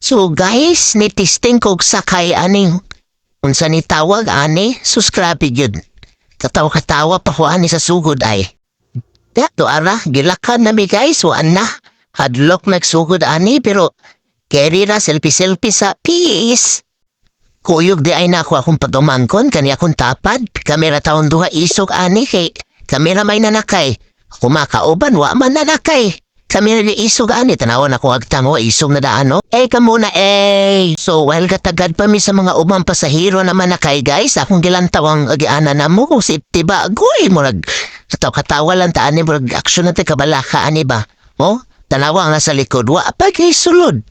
So guys, ni-testing kog sakay aning unsa ni tawag ani, sus, grabe gyud. Katawa-katawa pa ko ani sa sugod ay. Dato ara, gilakan na mi, guys, waan na. Hadlok nagsugod ani, pero carry ra, selfie-selfie sa peace. Kuyog di ay na ako akong pagumangkon, kani akong tapad. Kamera taon duha isog ani kay kamera may nanakay. Kumakauban, wa man nanakay. Kamera di isog ani, tanawan ako agtang o isog na daan, no? Eh, kamuna eh. So, while katagad pa mi sa mga ubang pasahero naman na kay, guys, akong gilantaw ang agiana na mo kung si tiba, goy, murag, katawa lang ta ani, murag aksyon na kabalaka ani ba? Oh, tanawa nga sa likod, wa pa kay sulod.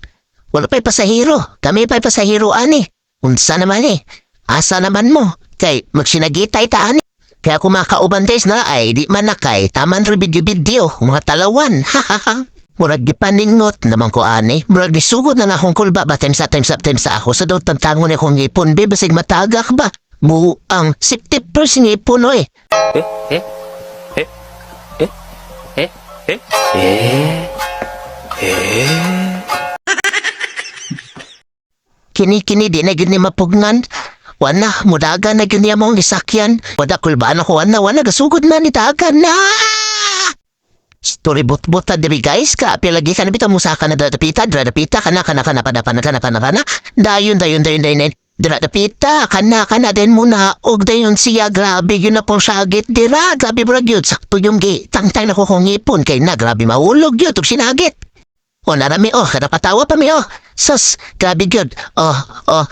Wala pa'y pasahero. Kami pa'y pasahero ani. Unsa naman eh. Asa naman mo? Kay magsinagitay ta ani. Kaya kung makauban, guys, na ay di man na kay taman ro video-video mga talawan. Ha ha ha. Murag gipaningot naman ko ani. Murag nisugod na akong kulba ba, times sa times up times sa ako sa daw tantangon ni akong ngipon be, basig matagak ba. Buang 60% ngipon oy. ええええええええ。 Kini kini di na gyud ni mapugnan. Wana, mudaga na gyud niya mong isakyan. Wada kulbaan ako, wana, wana, gasugod na ni dagan na. Story bot-bot diri, guys, ka lagi ka na bitaw musaka na dapita, dira dapita, kana kana kana kana kana kana kana kana dayon dayon dayon dayon dira dapita kana kana den muna og dayon siya. Grabe yun na pong sagit dira, grabe brag yun, sakto yung gi tangtang na ko kong ngipon kay na grabe mahulog yun ug sinagit. O narami oh, kada patawa pa mi oh. Sus, grabe gyud. Oh,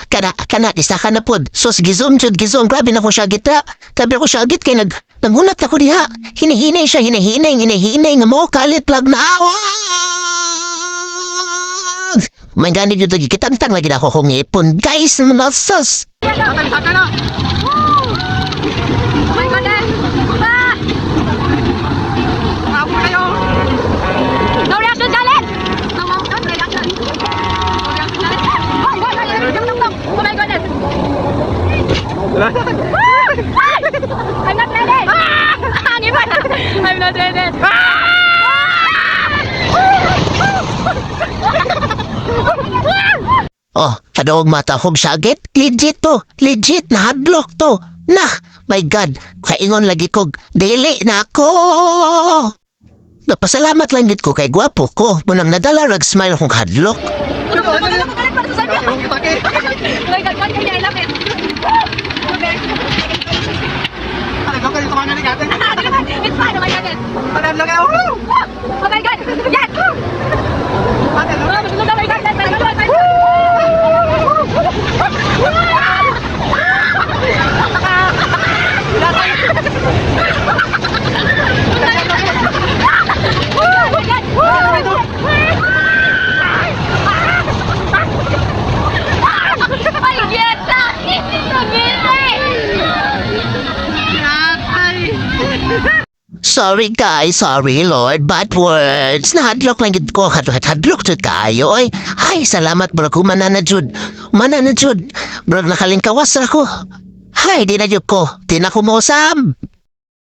kana kana isa ka na pod. Sus, gizoom jud, gizoom. Grabe na ko siya gita. Grabe ko siya git kay nagunat ako diha. Hinihinay siya, hinihinay, hinihinay nga mo kalit lag na. May gani gyud gitangtang lagi na ako kong ngipon. Guys, mga sus. Oh my goodness! Ah! No reaction challenge! No, no, no reaction. No reaction challenge. Oh, oh, oh, oh, oh, oh my goodness! Ah! Ah! I'm not ready! Ah! Ang iba! I'm not ready! Ah! Oh, kadawag mata kong sagit. Legit to. Legit, nahadlok to. Nah, my God. Kaingon lagi kog, dili na ako. Napasalamat lang gid ko kay gwapo ko. Munang nadala rag smile akong hadlok. Oh my God, one I love it. Okay. It's fine, oh my goodness. Oh my God! Yes! Oh my God! Oh my God! Oh my God! Oh my God! Oh my God! Ay, yes! Sabi! Sorry guys, sorry Lord, bad words. Nahadlok lang gid ko, hadlok jud kaayo oy. Ay, salamat bro, humana na jud. Humana na jud. Bro, nakalingkawas ra ko. Hay, di na jud ko. Di na ko mousab.